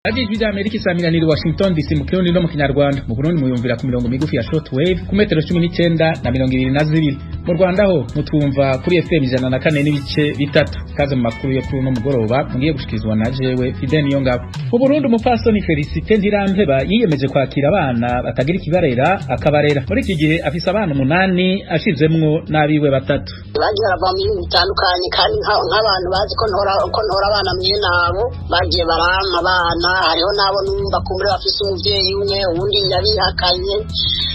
Radiyo Ijwi ry'Amerika isamiranira i Washington DC mu Kirundi no mu Kinyarwanda. Mu Burundi muyumvira ku mirongo migufi ya shortwave ku metero 19 na 22. Mu Rwanda ho mutwumva kuri FM 104.3. Kaze mu makuru yo kuri uno mugoroba mugiye gushikirizwa na jewe Fidel Niyongabo. Mu Burundi umupfasoni Felicite Ntirampeba yiyemeje kwakira abana batagira ikibarera akabarera. Muri iki gihe afise abana 8 ashizemwo n'abiwe 3. Bagiye barava mu bihugu bitandukanye kandi nk'abantu bazi ko ntora abana mwene abo bagiye barampa abana. Hariho n'abo numva kumbure bafise umuvyeyi umwe uwundi yabihakanye,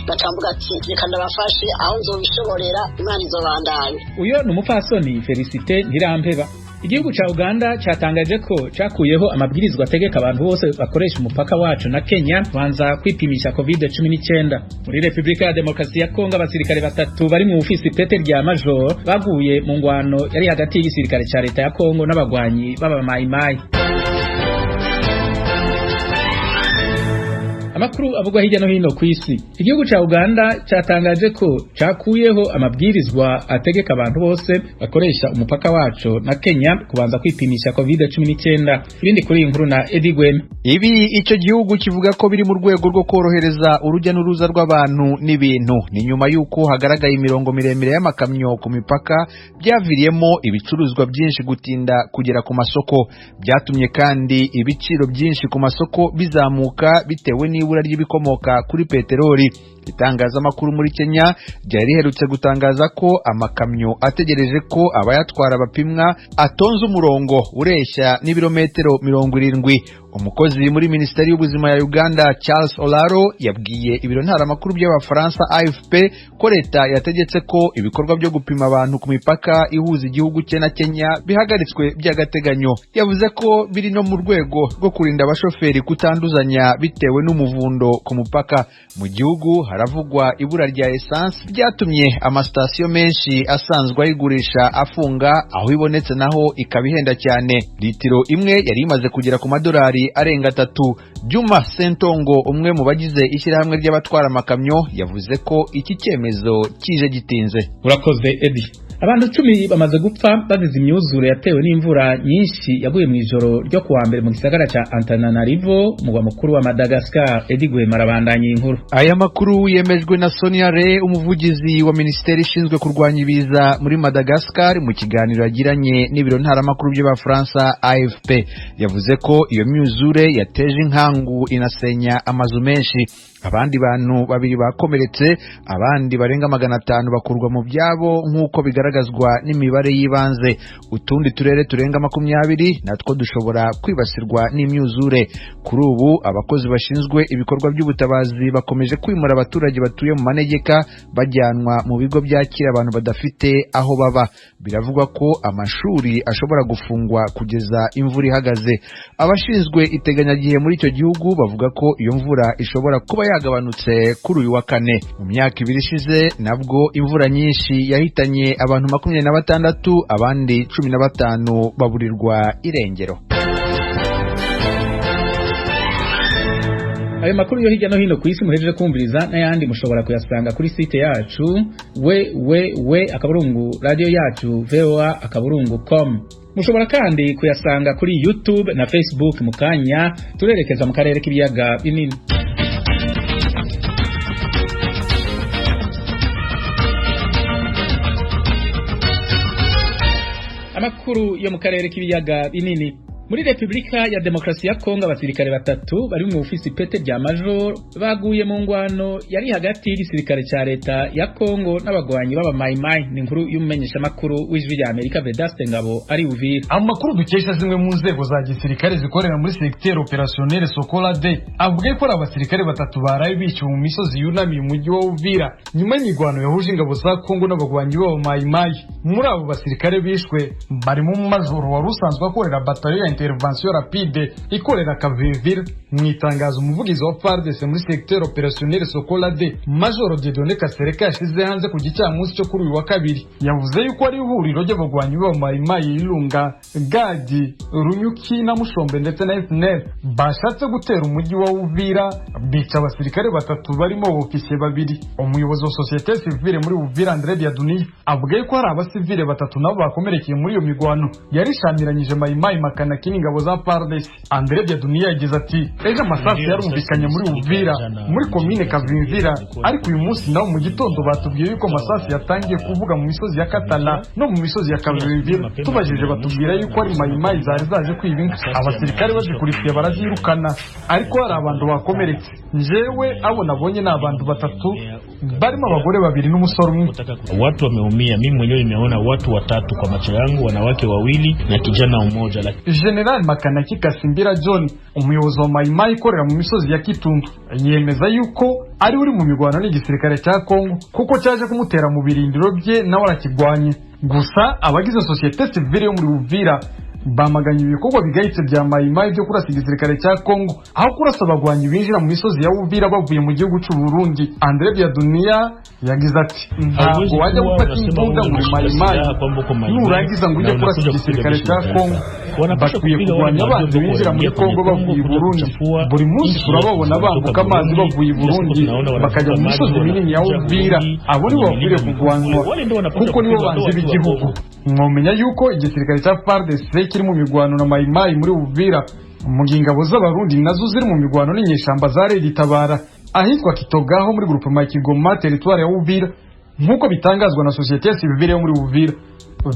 bakamvuga ati reka ndabafashe aho nzobishoborera, Imana izobandanya. Uyo ni umupfasoni Felicite Ntirampeba. Igihugu ca Uganda catangaje ko cakuyeho amabwirizwa ategeka abantu bose bakoresha umupaka wacu na Kenya banza kwipimisha COVID-19. Muri Republika ya Demokarasi ya Kongo abasirikare 3 bari mu ofisi ipete rya Major baguye mu ngwano yari hagati y'igisirikare ca leta ya Kongo n'abagwanyi b'abamayimayi. Amakuru avugwa hirya no hino kw'isi. Igihugu ca Uganda catangaje ko cakuyeho amabwirizwa ategeka abantu bose bakoresha umupaka waco na Kenya kubanza kwipimisha COVID-19. Ibindi kuri iyi nkuru na Eddie Gweme. Ibi icyo gihugu kivuga ko biri mu rwego rwo korohereza urujya n'uruza rw'abantu n'ibintu. Ni nyuma y'uko hagaragaye imirongo miremire y'amakamyo ku mipaka byaviriyemo ibicuruzwa byinshi gutinda kugera ku masoko. Byatumye kandi ibiciro byinshi ku masoko bizamuka bitewe n'ibura ry'ibikomoka kuri peteroli. Itangazamakuru muri Kenya ryari riherutse gutangaza ko amakamyo ategereje ko abayatwara bapimwa atonze umurongo ureshya n'ibirometero 70. Umukozi muri Minisiteri y'Ubuzima ya Uganda Charles Olaro yabwiye ibiro ntaramakuru by'Abafaransa AFP ko leta yategetse ko ibikorwa byo gupima abantu ku mipaka ihuza igihugu cye na Kenya bihagaritswe by'agateganyo. Yavuze ko biri no mu rwego rwo kurinda abashoferi kutanduzanya bitewe n'umuvundo ku mupaka. Mu gihugu haravugwa ibura rya essence ryatumye amasitasiyo menshi asanzwe ayigurisha afunga, aho ibonetse naho ikaba ihenda cyane. Litiro imwe yari imaze kugera ku madolari arenga 3. Juma Sentongo, umwe mu bagize ishyirahamwe ry'abatwara amakamyo, yavuze ko iki cyemezo kije gitinze. Urakoze Eddie. Abantu 10 bamaze gupfa bazize imyuzure yatewe n'imvura nyinshi yaguye mu ijoro ryo kuwa mbere mu gisagara ca Antananarivo, umugwa mukuru wa Madagascar. Eddie Gwema arabandanya inkuru. Aya makuru yemejwe na Sonia Re, umuvugizi wa minisiteri ishinzwe kurwanya ibiza muri Madagascar, mu kiganiro yagiranye n'ibiro ntaramakuru by'Abafaransa AFP. Yavuze ko iyo myuzure yateje inkangu inasenya amazu menshi. Abandi bantu 2 bakomeretse, abandi barenga 500 bakurwa mu byabo nk'uko bigaragazwa n'imibare y'ibanze. Utundi turere turenga 20 natwo dushobora kwibasirwa n'imyuzure. Kuri ubu abakozi bashinzwe ibikorwa by'ubutabazi bakomeje kwimura abaturage batuye mu manegeka bajyanwa mu bigo byakira abantu badafite aho baba. Biravugwa ko amashuri ashobora gufungwa kugeza imvura ihagaze. Abashinzwe iteganyagihe muri icyo gihugu bavuga ko iyo mvura ishobora kuba yagabanutse kuri uyu wa kane. Mu myaka 2 ishize nabwo imvura nyinshi yahitanye abantu 26, abandi 15 baburirwa irengero. Ayo makuru yo hirya no hino kw'isi muhejeje kumviriza n'ayandi mushobora kuyasanga kuri site yacu www.radio yacu voa.com. Mushobora kandi kuyasanga kuri YouTube na Facebook. Mu kanya turerekeza mu karere k'ibiyaga binini. Amakuru yo mu karere k'ibiyaga binini. Muri Republika ya Demokarasi ya Kongo abasirikare 3 bari mu ofisi ipete rya Major baguye mu ngwano yari hagati y'igisirikare ca leta ya Kongo n'abagwanyi b'abamayimayi. Ni inkuru y'umumenyeshamakuru w'Ijwi rya Amerika Vedaste Ngabo ari Uvira. Amakuru dukesha zimwe mu nzego za gisirikare zikorera muri secteur opérationnel Sokola D avuga ko ari abasirikare 3 baraye biciwe mu misozi yunamiye umujyi wa Uvira nyuma y'imigwano yahuje ingabo za Kongo n'abagwanyi b'abamayimayi. Muri abo basirikare bishwe barimo umumajoro wari usanzwe akorera batayo ya intervention rapide ikorera Kavivira. Mu itangazo umuvugizi wa FARDC muri secteur opérationnel Sokola D Major Dieudonné Kasereka yashize hanze ku gicamunsi cyo kuri uyu wa kabiri, yavuze yuko ari ihuriro ry'abagwanyi b'abamayimayi Ilunga, Gadi, Runyuki na Mushombe ndetse na FNL bashatse gutera umujyi wa Uvira bica abasirikare 3 barimo ofisiye 2. Umuyobozi wa société civile muri Uvira André Biaduni avuga yuko hari abasivile 3 nabo bakomerekeye muri iyo migwano yarishamiranyije Mayimayi Makanaki intoki n'ingabo za FARDC. Andre Byadunia yagize ati: "Ejo amasasu yarumvikanye muri Uvira, muri komine Kavimvira, ariko uyu munsi nawo mu gitondo batubwiye yuko amasasu yatangiye kuvuga mu misozi ya Katana no mu misozi ya Kavimvira. Tubajije batubwira yuko ari mayimayi zari zaje kwiba inka, abasirikare bazikurikiye barazirukana, ariko hari abantu bakomeretse. Njyewe abo nabonye ni abantu batatu barimo abagore babiri n'umusore umwe." Watu wameumia, mimi mwenyewe nimeona watu watatu kwa macho yangu, wanawake wawili na kijana mmoja. General Makanaki Kasimbira John, umuyobozi wa Mayimayi ikorera mu misozi ya Kitundu, yemeza yuko ari uri mu mirwano n'igisirikare cya Kongo kuko cyaje kumutera mu birindiro bye nawe arakigwanye. Gusa abagize sosiyete sivile yo muri Uvira bamaganye ibikorwa bigayitse bya Mayimayi byo kurasa igisirikare cya Kongo aho kurasa abagwanyi binjira mu misozi ya Uvira bavuye mu gihugu cy'u Burundi. Andre Byadunia yagize ati: "Ntabwo wajya gufata imbunda muri Mayimayi nurangiza ngo ujye kurasa igisirikare cya Kongo. Bakwiye kurwanya abanzi binjira muri Kongo bavuye i Burundi. Buri munsi turababona bambuka amazi bavuye i Burundi bakajya mu misozi minini ya Uvira. Abo nibo bakwiriye kurwanywa kuko nibo banzi b'igihugu." Mwomenya yuko igisirikare cya FARDC kiri mu mirwano na Mayimayi muri Uvira, mu gihe ingabo z'Abarundi nazo ziri mu mirwano n'inyeshyamba za Red Tabara ahitwa Kitogaho muri groupement Kigoma, territoire ya Uvira, nk'uko bitangazwa na sosiyete sivile yo muri Uvira.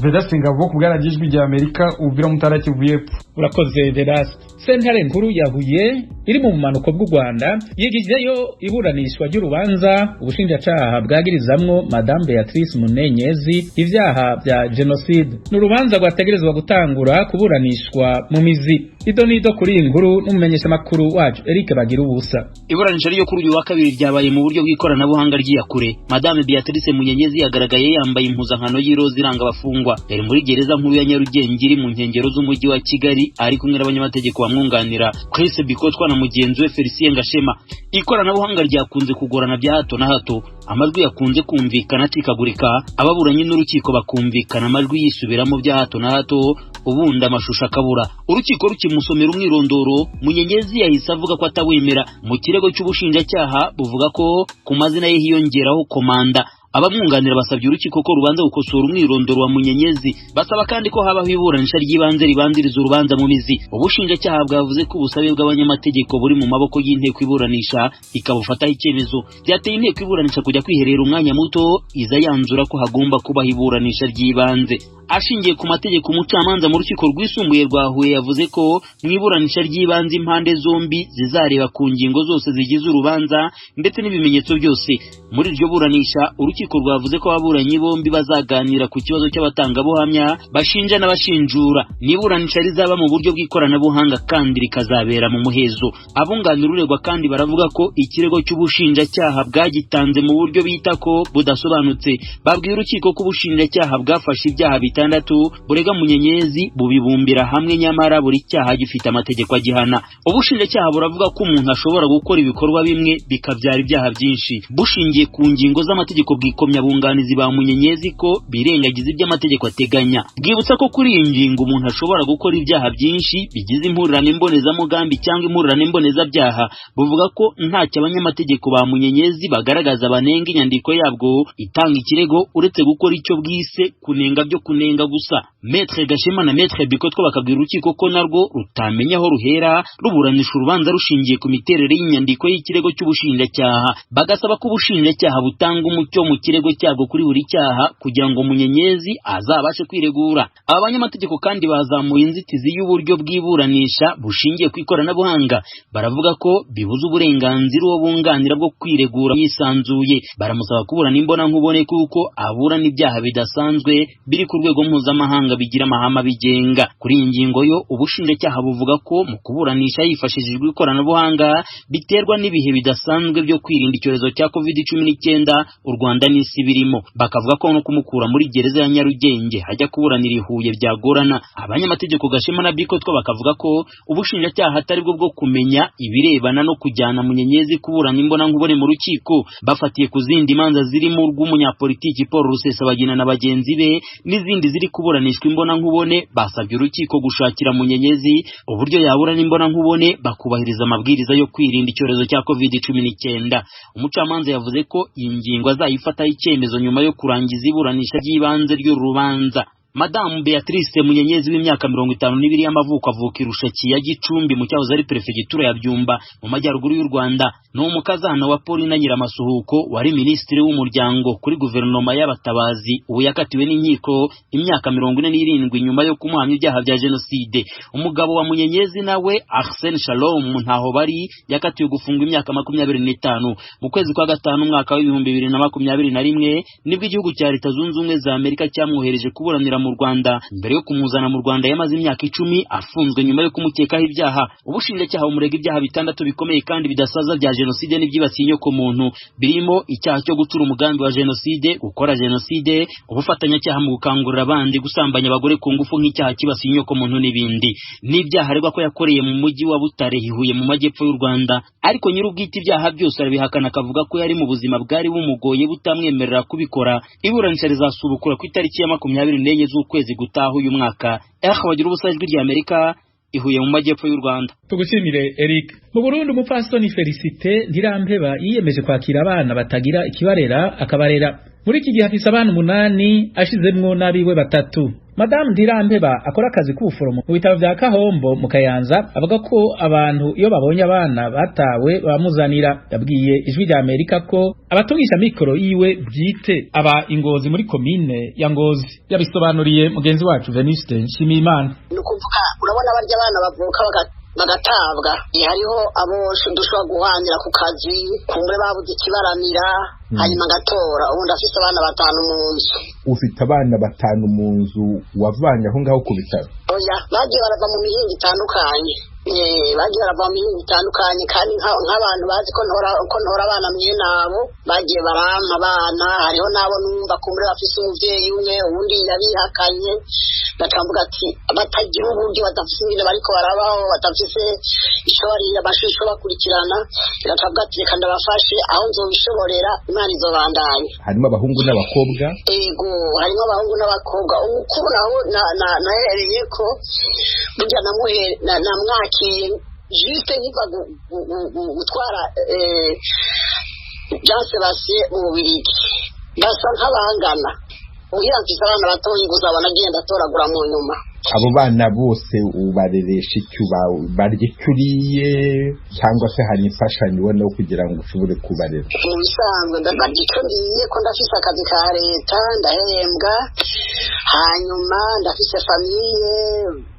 Vedaste Ngabo ku bwaragijwi rya Amerika, Uvira, Mutara, Kivu y'Epfo. Urakoze Vedaste. Sentare nkuru ya Huye iri mu bumanuko bw'u Rwanda yigijeyo iburanishwa ry'urubanza ubushinjacaha bwagirizamwo Madame Beatrice Munyenyezi ivyaha vya genocide. Ni urubanza rwategerezwa gutangura kuburanishwa mu mizi. Ido nido kuri iyi nkuru n'umumenyeshamakuru wacu Eric Bagira ubusa. Iburanisha ryo kuri uyu wa kabiri ryabaye mu buryo bw'ikoranabuhanga ry'iyakure. Madame Beatrice Munyenyezi yagaragaye yambaye impuzankano y'iroza iranga abafungwa. Yari muri gereza nkuru ya Nyarugenge iri mu nkengero z'umujyi wa Kigali, ari kumwe n'abanyamategeko bamwunganira Chris Bikotwa na mugenzi we Felicien Gashema. Ikoranabuhanga ryakunze kugorana bya hato na hato, amajwi yakunze kumvikana acikagurika, ababuranyi n'urukiko bakumvikana amajwi yisubiramo bya hato na hato, ubundi amashusho akabura. Urukiko rukimusomera umwirondoro, Munyenyezi yahise avuga ko atawemera. Mu kirego cy'ubushinjacyaha buvuga ko ku mazina ye hiyongeraho komanda. Abamwunganira basabye urukiko ko rubanza gukosora umwirondoro wa Munyenyezi, basaba kandi ko habaho iburanisha ry'ibanze ribanziriza urubanza mu mizi. Ubushinjacyaha bwavuze ko ubusabe bw'abanyamategeko buri mu maboko y'inteko iburanisha ikabufataho icyemezo. Byateye inteko iburanisha kujya kwiherera umwanya muto, iza yanzura ko hagomba kubaho iburanisha ry'ibanze. Ashingiye ku mategeko, umucamanza mu rukiko rwisumbuye rwa Huye yavuze ko mu iburanisha ry'ibanze impande zombi zizareba ku ngingo zose zigize urubanza ndetse n'ibimenyetso byose. Muri iryo buranisha urukiko rwavuze ko ababuranyi bombi bazaganira ku kibazo cy'abatangabuhamya bashinja n'abashinjura. N'iburanisha rizaba mu buryo bw'ikoranabuhanga kandi rikazabera mu muhezo. Abunganira uregwa kandi baravuga ko ikirego cy'ubushinjacyaha bwagitanze mu buryo bita ko budasobanutse. Babwiye urukiko ko ubushinjacyaha bwafashe ibyaha bitandatu burega Munyenyezi bubibumbira hamwe, nyamara buri cyaha gifite amategeko agihana. Ubushinjacyaha buravuga ko umuntu ashobora gukora ibikorwa bimwe bikabyara ibyaha byinshi. Bushingiye ku ngingo z'amategeko bwikomya abunganizi ba Munyenyezi ko birengagiza ibyo amategeko ateganya. Bwibutsa ko kuri iyi ngingo umuntu ashobora gukora ibyaha byinshi bigize impurirane mbonezamugambi cyangwa impurirane mbonezabyaha. Buvuga ko ntacyo abanyamategeko ba Munyenyezi bagaragaza banenga inyandiko yabwo itanga ikirego, uretse gukora icyo bwise kunenga byo kunenga gusa. Maître Gashema na Maître Bikotwa bakabwira urukiko ko narwo rutamenya aho ruhera ruburanisha urubanza rushingiye ku miterere y'inyandiko y'ikirego cy'ubushinjacyaha. Bagasaba ko ubushinjacyaha butanga umucyo mu kirego cyabwo kuri buri cyaha kugira ngo Munyenyezi azabashe kwiregura. Aba banyamategeko kandi bazamuye inzitizi y'uburyo bw'iburanisha bushingiye ku ikoranabuhanga. Baravuga ko bibuza uburenganzira uwo bunganira bwo kwiregura yisanzuye. Baramusaba kuburana imbonankubone kuko aburana ibyaha bidasanzwe biri ku rwego mpuzamahanga bigira amahame abigenga. Kuri iyi ngingo yo ubushinjacyaha buvuga ko mu kuburanisha hifashishijwe ikoranabuhanga biterwa n'ibihe bidasanzwe byo kwirinda icyorezo cya COVID-19 u Rwanda n'isi birimo. Bakavuga ko no kumukura muri gereza ya Nyarugenge hajya kuburanira i Huye byagorana. Abanyamategeko Gashema na Bikotwa bakavuga ko ubushinjacyaha atari bwo bwo kumenya ibirebana no kujyana Munyenyezi kuburana imbonankubone mu rukiko. Bafatiye ku zindi manza zirimo urw'umunyapolitiki Paul Rusesabagina na bagenzi be n'izindi ziri kuburanishwa imbonankubone, basabye urukiko gushakira Munyenyezi uburyo yaburana imbonankubone bakubahiriza amabwiriza yo kwirinda icyorezo cya COVID-19. Umucamanza yavuze ko iyi ngingo azayifataho icyemezo nyuma yo kurangiza iburanisha ry'ibanze ry'uru rubanza. Madamu Beatrice Munyenyezi w'imyaka 52 y'amavuko avuka i Rushaki ya Gicumbi mu cyahoze ari perefegitura ya Byumba mu majyaruguru y'u Rwanda. Ni umukazana wa Paulina Nyiramasuhuko wari minisitiri w'umuryango kuri guverinoma y'abatabazi, ubu yakatiwe n'inkiko imyaka 47 nyuma yo kumuhamya ibyaha bya jenoside. Umugabo wa Munyenyezi nawe Arsene Shalom ntaho bari yakatiwe gufungwa imyaka 25. Mu kwezi kwa gatanu umwaka wa 2021 nibwo igihugu cya Leta Zunze Ubumwe za Amerika cyamwohereje kuburanira mu Rwanda. Mbere yo kumuzana mu Rwanda yamaze imyaka 10 afunzwe nyuma yo kumukekaho ibyaha. Ubushinjacyaha bumurega ibyaha 6 bikomeye kandi bidasaza bya jenoside n'ibyibasiye inyoko muntu, birimo icyaha cyo gucura umugambi wa jenoside, gukora jenoside, ubufatanyacyaha mu gukangurira abandi gusambanya abagore ku ngufu nk'icyaha kibasiye inyoko muntu n'ibindi. N'ibyaha aregwa ko yakoreye mu mujyi wa Butare Huye mu majyepfo y'u Rwanda, ariko nyir'ubwite ibyaha byose arabihakana akavuga ko yari mu buzima bwari bumugoye butamwemerera kubikora. Iburanisha rizasubukura ku itariki ya 24 z'ukwezi gutaha uyu mwaka. Bagira ubusa, Ijwi rya Amerika, ihuye mu majyepfo y'u Rwanda. Tugushimire Eric. Mu Burundi umupfasoni Felicite Ntirampeba yiyemeje kwakira abana batagira ikibarera akabarera. Muri iki gihe afise abana 8 ashizemwo n'abiwe 3. Madame Ntirampeba akora akazi k'ubuforomo mu bitaro vya Kahombo mu Kayanza, avuga ko abantu iyo babonye abana batawe bamuzanira. Yabwiye Ijwi rya Amerika ko abatungisha mikoro yiwe bwite aba Ingozi muri komine ya Ngozi. Yabisobanuriye mugenzi wacu Venuste Nshimiyimana. Ni ukuvuga urabona barya abana bavuka bagatabwa, hariho abo dushobora guhanira ku kazi kumbure babuze ikibaramira, hanyuma ngatora. Ubu ndafise abana 5 mu nzu. Ufite abana 5 mu nzu wavanye aho ngaho ku bitaro? Oya, bagiye barava mu mihingo itandukanye. Bagiye barava mu mihingo itandukanye, kandi nk'abantu bazi ko ntora abana mwene abo bagiye barampa abana. Hariho n'abo numva kumbure bafise umuvyeyi umwe, uwundi yabihakanye. Bakamvuga ati batagira uburyo, badafise ingene bariko barabaho, badafise ico barira, amashuri ico bakurikirana. Bakavuga ati reka ndabafashe aho nzobishoborera, Imana izobandanya. Harimo abahungu n'abakobwa? Ego, harimo abahungu n'abakobwa. Umukuru naho nahereye ko burya namwakiye juste nkiva gutwara Jean Sebastien mu Bubirigi, basa nk'abangana. Muhira mfise abana batoyi gusa banagenda atoragura mu nyuma. Abo bana bose ubareresha icyo barya, icyo uriye, cyangwa se hari imfashanyo ubona kugira ngo ushobore kubarera? Mu bisanzwe ndabarya icyo ndiye, ko ndafise akazi ka leta ndahembwa, hanyuma ndafise famiye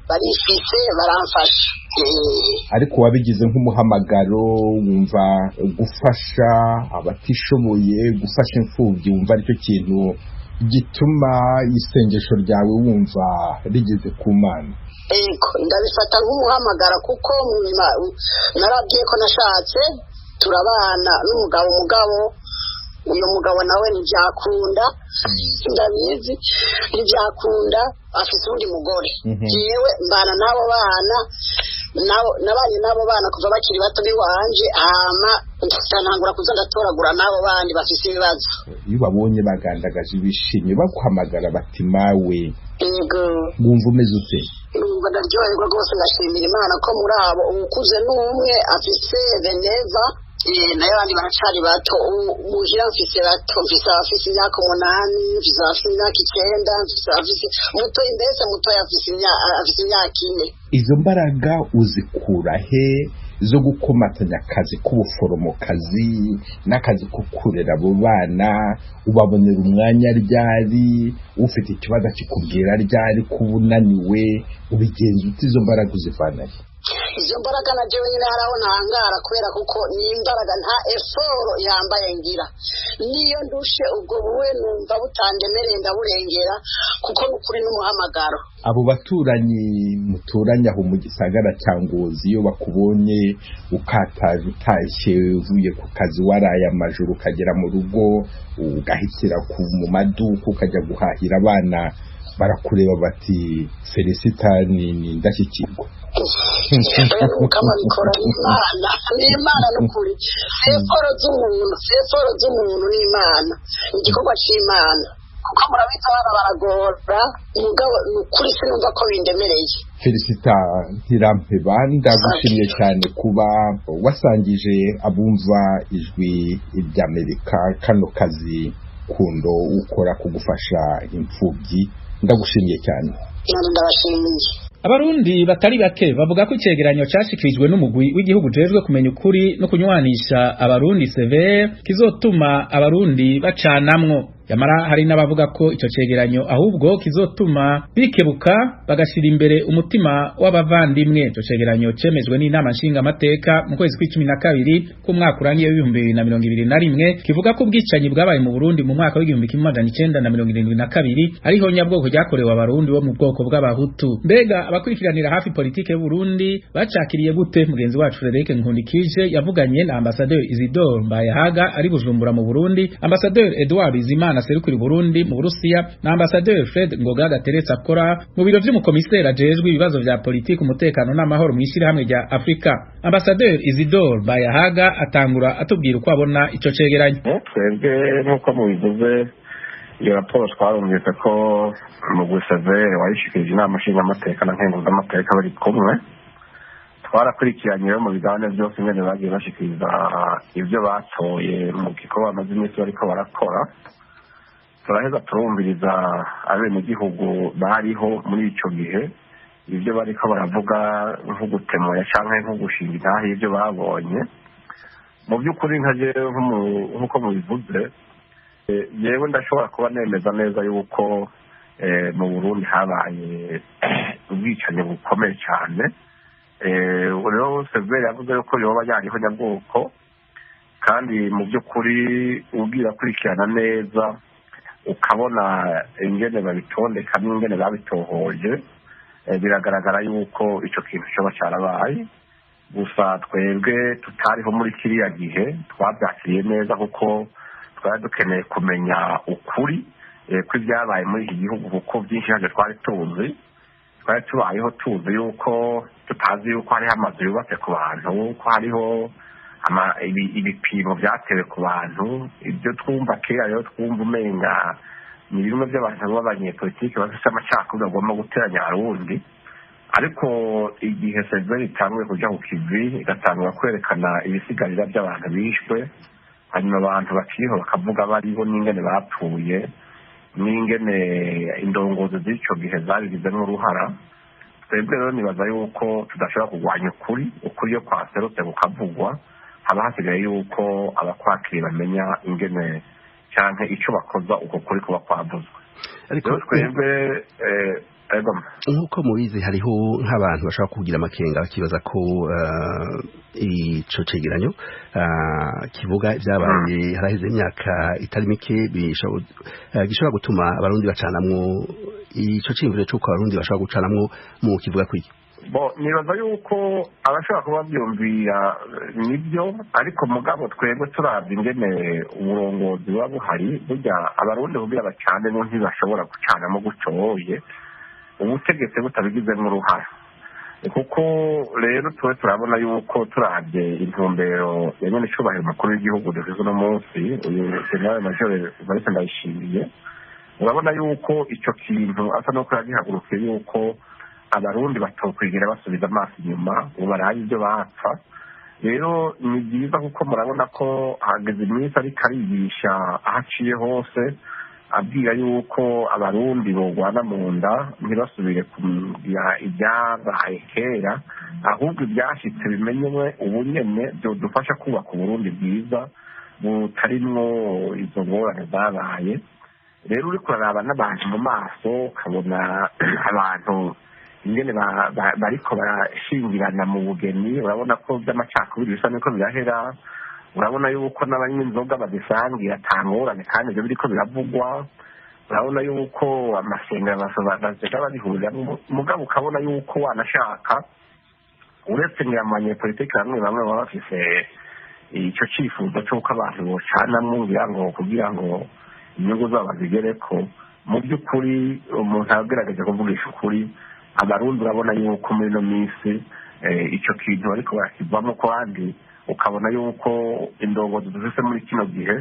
barifise baramfasha. Ariko wabigize nk'umuhamagaro, wumva gufasha abatishoboye, gufasha imfubyi, wumva aricyo kintu gituma isengesho ryawe wumva rigeze ku Mana? Ego, ndabifata nk'umuhamagara kuko narabwiye ko nashatse turabana n'umugabo, umugabo uyu mugabo nawe ntibyakunda, ndabizi ntibyakunda, afise undi mugore. Jewe mbana n'abo bana, nabanye n'abo bana kuva bakiri bato biwanje, hama ntangura kuza ndatoragura n'abo bandi bafise ibibazo. Iyo babonye bagandagaje bishimye baguhamagara bati mawe, yego, wumva umeze ute? Numva ndaryoherwa rwose, ndashimira Imana ko muri abo ukuze n'umwe afise Veneza, nayo abandi baracari bato. Muhira mfise bato, mfise abafise imyaka 8, mfise abafise imyaka 9, mfise abafise mutoyi, mbese mutoyi afise imyaka 4. Izo mbaraga uzikura he zo gukomatanya akazi k'ubuforomokazi n'akazi ko kurera abo bana? Ubabonera umwanya ryari? Ufite ikibazo akikubwira ryari kuba unaniwe? Ubigenza ute? Izo mbaraga uzivanahe? Izo mbaraga na jewe nyine haraho ntangara, kubera kuko ni imbaraga nta effort yambaye ngira. Niyo ndushe ubwo buwe numva butandemereye ndaburengera, kuko nukuri n'umuhamagaro. Abo baturanyi muturanye aho mu gisagara cya Ngozi, iyo bakubonye ukataje utashye uvuye ku kazi waraye amajoro, ukagera mu rugo ugahitira mu maduka ukajya guhahira abana, barakureba bati Felicita ni indashyikirwa? Mukama bikora n'Imana, n'Imana n'ukuri. Seforo z'umuntu, seforo z'umuntu n'Imana, igikorwa c'Imana. Kuko murabizi abana baragora, mugabo n'ukuri sinumva ko bindemereye. Felicita Ntirampeba, ndagushimye cyane kuba wasangije abumva Ijwi ry'Amerika kano kazi kundo ukora kugufasha imfubyi. Ndagushimiye cyane. Ndabashimiye. Abarundi batari bake bavuga ko icegeranyo cashikirijwe n'umugwi w'igihugu ujejwe kumenya ukuri no kunywanisha abarundi severe kizotuma abarundi bacanamwo. Yamara hari n'abavuga ko ico cegeranyo ahubwo kizotuma bikebuka bagashira imbere umutima w'abavandimwe. Ico cegeranyo cemejwe n'inama nshinga amateka mu kwezi kw'icumi na kabiri k'umwaka urangiye w'2021, kivuga ko ubwicanyi bwabaye mu Burundi mu mwaka w'1972 ariho nyabwoko ryakorewe abarundi bo mu bwoko bw'abahutu. Mbega abakurikiranira hafi politike y'u Burundi bacakiriye gute? Mugenzi wacu Frederic Nkundikije yavuganye na Ambassadeur Isidore Mbayahaga ari Bujumbura mu Burundi, Ambassadeur Edouard Bizimana aserukira Burundi mu Burusiya na Ambassadeur Fred Ngoga Gateretse akora mu biro vy'umukomisera ajejwe ibibazo vya politike, umutekano n'amahoro mu ishirahamwe rya Afrika. Ambassadeur Isidore Bayahaga atangura atubwira uko abona ico cegeranyo. Twebwe nk'uko mubivuze, iyo raporo twarumvise ko mugwi Severe wayishikirije inama nshingamateka na nkenguzamateka bari kumwe. Twarakurikiranye rero mu biganiro byose ingene bagiye bashikiriza ivyo batoye mu gikorwa bamaze iminsi bariko barakora. Turaheza turumviriza abenegihugu bariho muri ico gihe ivyo bariko baravuga, nko gutemoya canke nko gushinga intahe y'ivyo babonye. Mu by'ukuri nka jewe, nk'uko mubivuze, yewe ndashobora kuba nemeza neza yuko mu Burundi habaye ubwicanyi bukomeye cyane. Rero Severe yavuze yuko yoba yariho nyabwoko, kandi mu by'ukuri ubwira akurikirana neza ukabona ingene babitondeka n'ingene babitohoje, biragaragara yuko ico kintu coba carabaye. Gusa twebwe tutariho muri kiriya gihe twabyakiriye neza, kuko twari dukeneye kumenya ukuri kw'ibyabaye muri iki gihugu, kuko byinshi ntabyo twari tuzi. Twari tubayeho tuzi yuko tutazi yuko hariho amazu yubatse ku bantu, ko hariho ibipimo byatewe ku bantu. Ibyo twumva kera rero twumva umenga ni bimwe by'abantu b'abanyepolitike bafise amacakubiri bagomba guteranya abarundi. Ariko igihe Severe itanguye kuja ku kivi, igatangura kwerekana ibisigarira by'abantu bishwe, hanyuma abantu bakiriho bakavuga bariho n'ingene bapfuye n'ingene indongozi z'ico gihe zabigizemwo uruhara, twebwe rero nibaza yuko tudashobora kurwanya ukuri. Ukuri iyo kwaserutse kukavugwa, haba hasigaye yuko abakwakiri bamenya ingene canke ico bakoza uko kuri kuba kwavuzwe. Ariko twebwe nk'uko mubizi, hariho nk'abantu bashobora kugira amakenga bakibaza ko ico cegeranyo kivuga ibyabaye haraheze imyaka itari mike gishobora gutuma abarundi bacanamwo. Ico ciyumviro c'uko abarundi bashobora gucanamwo mu kivuga kwiki? Bo nibaza yuko abashobora kuba byumvira nibyo, ariko mugabo twebwe turavye ingene uburongozi buba buhari, burya abarundi kugira bacanemo ntibashobora gucanamo gucoye ubutegetsi butabigizemwo uruhara. Kuko rero tuwe turabona yuko turavye intumbero ya nyene icubahiro umukuru w'igihugu dufise uno munsi, uyu General Major Evariste Ndayishimiye, urabona yuko ico kintu asa nuko yagihagurukiye, yuko abarundi batokwigira basubiza amaso inyuma ngo barabe ibyo bapfa. Rero ni byiza, kuko murabona ko hageze iminsi ariko arigisha aho aciye hose, abwira yuko abarundi bogwana mu nda, ntibasubire kugira ibyabaye kera, ahubwo ibyashitse bimenyewe ubu nyene byodufasha kubaka uburundi bwiza butarimwo izo ngorane zabaye. Rero uriko uraraba n'abantu mu maso, ukabona abantu ingene bariko barashingirana mu bugeni, urabona ko by'amacakubiri bisa nuko birahera. Urabona yuko n'abanywa inzoga bazisangira ata ngorane, kandi ivyo biriko biravugwa. Urabona yuko amasengero bazega babihuriramwo, mugabo ukabona yuko wanashaka uretse ngira mu banyepolitike bamwe bamwe baba bafise ico cifuzo c'uko abantu bocanamwo ngira ngo kugira ngo inyungu zabo bazigereko. Mu by'ukuri umuntu agerageje kuvugisha ukuri, abarundi urabona yuko muri ino minsi ico kintu bariko barakivamo, kandi ukabona yuko indongozi dufise muri kino gihe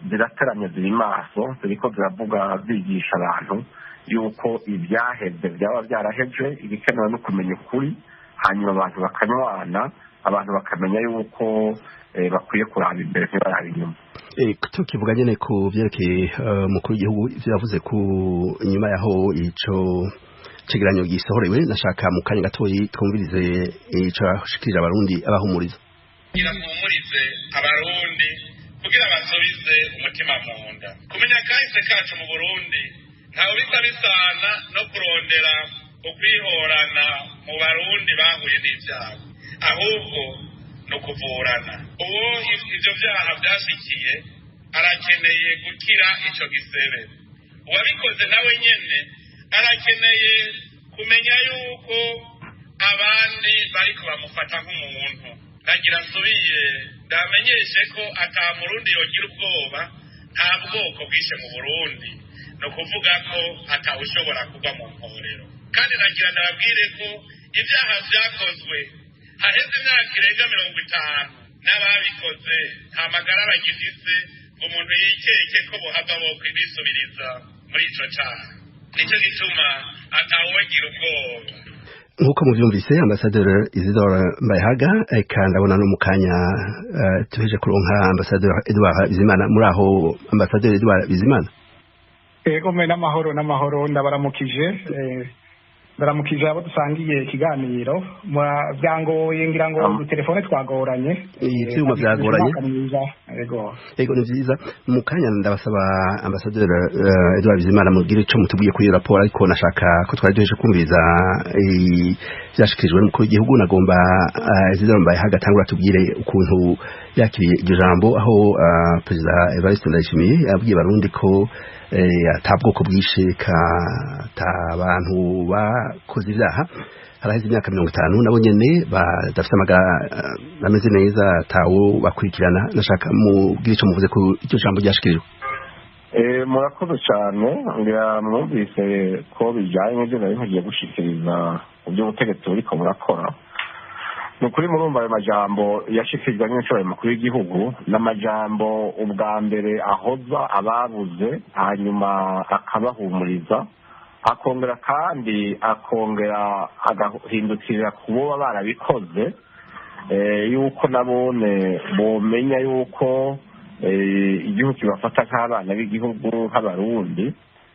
zirateramye, ziri maso, ziriko ziravuga zigisha abantu yuko ibyaheze byaba byaraheje, ibikenewe no kumenya ukuri, hanyuma abantu bakanywana. Abantu bakamenya yuko bakwiye kuraba imbere ntibaraba inyuma. Tukivuga nyene ku vyerekeye umukuru w'igihugu ivyo yavuze ku nyuma yaho ico cegeranyo gisohorewe, nashaka mu kanya gatoyi twumvirize ico ashikirije Abarundi abahumuriza. Kugira mpumurize Abarundi, kugira basubize umutima mu nda. Kumenya kahise kacu mu Burundi ntawe bisa bisana no kurondera ukwihorana mu Barundi bahuye n'ivyago, ahubwo ni ukuvurana. Uwo ivyo vyaha vyashikiye arakeneye gukira ico gisebe, uwabikoze nawe nyene arakeneye kumenya yuko abandi bariko bamufata nk'umuntu. Nagira nsubiye ndamenyeshe ko ata Murundi yogira ubwoba, nta bwoko bwishe mu Burundi, ni ukuvuga ko atawushobora kugwa mu mporero. Kandi nagira ndababwire ko ibyaha vyakozwe haheze imyaka irenga 50 n'ababikoze nta magara bagifise ngo umuntu yikeke ko bohava bokwibisubiriza muri ico caha. Nico gituma atawogira ubwoba. Nkuko muvyumvise, Ambasaderi Isidore Mbayahaga, eka ndabona no mu kanya tuheje kuronka Ambasaderi Edouard Bizimana. Muri aho, Ambasaderi Edouard Bizimana? Ego me, n'amahoro, n'amahoro, ndabaramukije, ndaramukije abo dusangiye ikiganiro. Byangoye ngira ngo telefone twagoranye. Ivyuma vyagoranye. Ego. Ego, ni vyiza. Mu kanya ndabasaba, Ambasaderi Edouard Bizimana, mubwire ico mutubwiye kuri iyo raporo, ariko nashaka ko twari duheje kumviriza vyashikirijwe n'umukuru w'igihugu, nagomba Isidore Mbayahaga atangura tubwire ukuntu yakiriye iryo jambo, aho Perezida Evariste Ndayishimiye yabwiye Barundi ko ata bwoko bwishe, ka ata bantu bakoze ivyaha haraheze imyaka 50 nabo nyene badafite amagara ameze neza, atawo bakurikirana. Nashaka mubwire ico muvuze ku iryo jambo ryashikirijwe. Murakoze cyane. Ngira mwumvise ko bijyanye n'ibyo nari nkagiye gushikiriza mu by'ubutegetsi buriko burakora. Ni ukuri, murumva ayo majambo yashikirijwe n'inshuro mukuru w'igihugu n'amajambo ubwa mbere ahoza ababuze, hanyuma akabahumuriza, akongera kandi akongera agahindukirira ku boba barabikoze, yuko nabone bomenya yuko igihugu kibafata nk'abana b'igihugu, nk'Abarundi.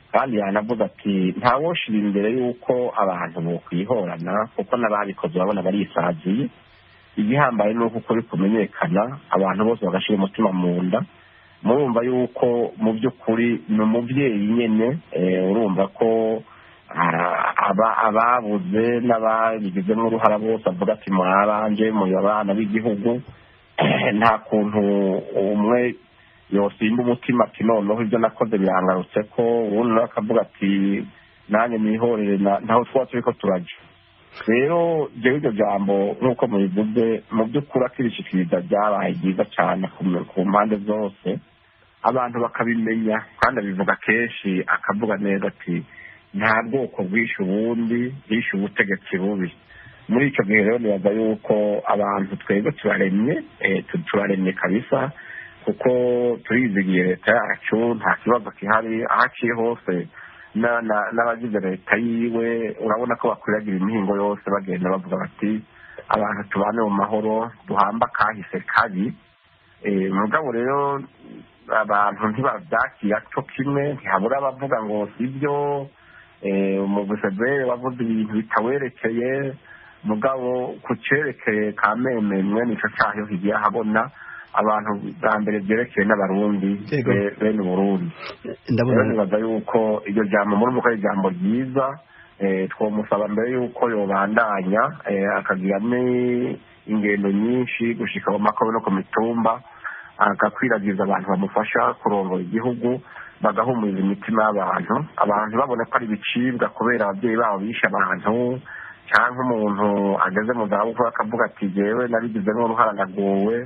Kandi yanavuga ati ntawoshira imbere yuko abantu bokwihorana, kuko n'ababikoze babona barisaziye. Igihambaye ni uko ukuri kumenyekana, abantu bose bagashira umutima mu nda. Murumva yuko mu by'ukuri ni umubyeyi nyene. Urumva ko ababuze n'ababigizemo uruhara bose avuga ati muri abanje, muri abana b'igihugu. Nta kuntu umwe yosimba umutima ati noneho ibyo nakoze birangarutse ko, ubundi nawe akavuga ati nanjye nihorere, ntaho twaba turiko turaja. Rero jewe iryo jambo, nk'uko mubivuze, mu by'ukuri akirishikiriza ryabaye ryiza cyane ku mpande zose, abantu bakabimenya. Kandi abivuga kenshi, akavuga neza ati nta bwoko bwishe ubundi, bwishe ubutegetsi bubi. Muri icyo gihe rero nibaza yuko abantu twebwe turaremye, turaremye kabisa, kuko turizigiye leta yacu, nta kibazo gihari. Aho aciye hose n'abagize leta yiwe, urabona ko bakwiragira imihingo yose, bagenda bavuga bati abantu tubane mu mahoro, duhamba kahise kabi. Mugabo rero abantu ntibabyakira cyo kimwe, ntihabura abavuga ngo sibyo, umugusebe wavuze ibintu bitawerekeye. Mugabo ku cerekeye kameme mwene ico caho kigiye ahabona, abantu bwa mbere byerekeye n'Abarundi bene Burundi. Ndabona nibaza yuko iryo jambo murumva ko ari ijambo ryiza. Twomusaba mbere yuko yobandanya akagira n'ingendo nyinshi gushika mu makobe no ku mitumba, agakwiragiza abantu bamufasha kurongora igihugu, bagahumuriza imitima y'abantu, abantu babona ko ari ibicibwa kubera ababyeyi babo bishe abantu, cyangwa umuntu ageze mu zabukuru akavuga ati jewe nabigizemo uruhara, ndagowe.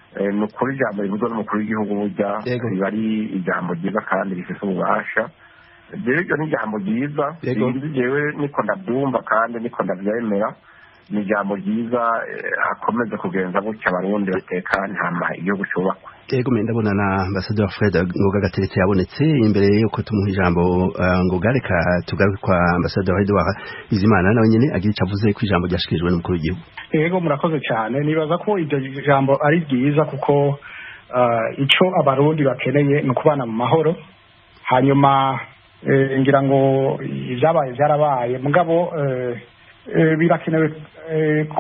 Ni ukuri, ijambo rivuzwe n'umukuru w'igihugu burya riba ari ijambo ryiza kandi rifite ububasha. Rero iryo ni ijambo ryiza, jewe niko ndabyumva kandi niko ndabyemera. Ni ijambo ryiza, akomeze kugenza gutya, Abarundi batekane, hama igihugu cyubakwe. Yego, ndabona na Ambassadeur Fred Ngoga Gateretse yabonetse. Imbere yuko tumuha ijambo, Ngoga, reka tugaruke kwa Ambassadeur Edouard Bizimana, nawe nyene agira ico avuze ku ijambo ryashikirijwe n'umukuru w'igihugu. Yego, murakoze cyane. Nibaza ko iryo jambo ari ryiza, kuko ico Abarundi bakeneye ni ukubana mu mahoro. Hanyuma ngira ngo ibyabaye byarabaye, mugabo birakenewe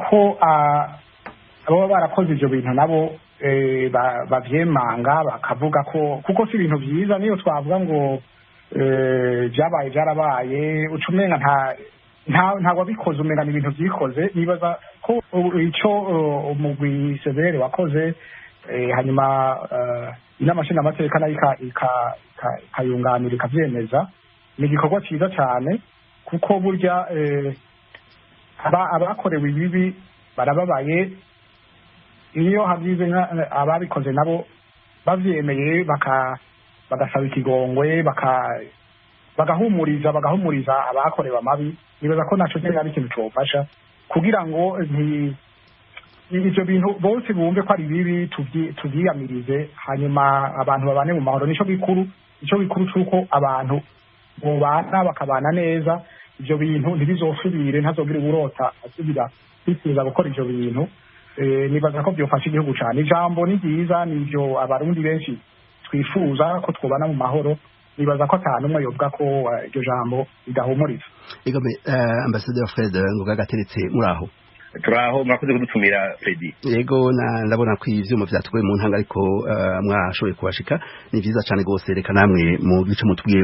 ko ababa barakoze ibyo bintu nabo bavyemanga, bakavuga ko, kuko si ibintu byiza. Niyo twavuga ngo byabaye byarabaye, uca umenga nta wabikoze, umenga ni ibintu byikoze. Nibaza ko ico umugwi CVR wakoze, hanyuma inama nshingamateka nayo ikayunganira, ikavyemeza, ni igikorwa cyiza cyane, kuko burya abakorewe ibibi barababaye. Iyo hagize ababikoze nabo bavyemeye, bagasaba ikigongwe, bagahumuriza abakorewe amabi, nibaza ko naco nyene ari ikintu cofasha kugira ngo ivyo bintu bose bumve ko ari bibi, tuvyiyamirize, hanyuma abantu babane mu mahoro. Nico gikuru, ico gikuru c'uko abantu bobana, bakabana neza. Ivyo bintu ntibizosubire, ntazogire uburota asubira kwifuza gukora ivyo bintu. Nibaza ko byofasha igihugu cyane. Ijambo ni ryiza, nivyo Abarundi benshi twifuza, ko twobana mu mahoro. Nibaza ko ata n'umwe yovuga ko iryo jambo ridahumuriza. Egome, Ambassadeur Fred Ngoga Gateretse, muraho? Turaho, murakoze kudutumira, Fredi. Yego, na ndabona ko ivyuma vyatugoye mu ntanga, ariko mwashoboye kubashika, ni vyiza cane gose. Reka namwe mu gice mutubwiye.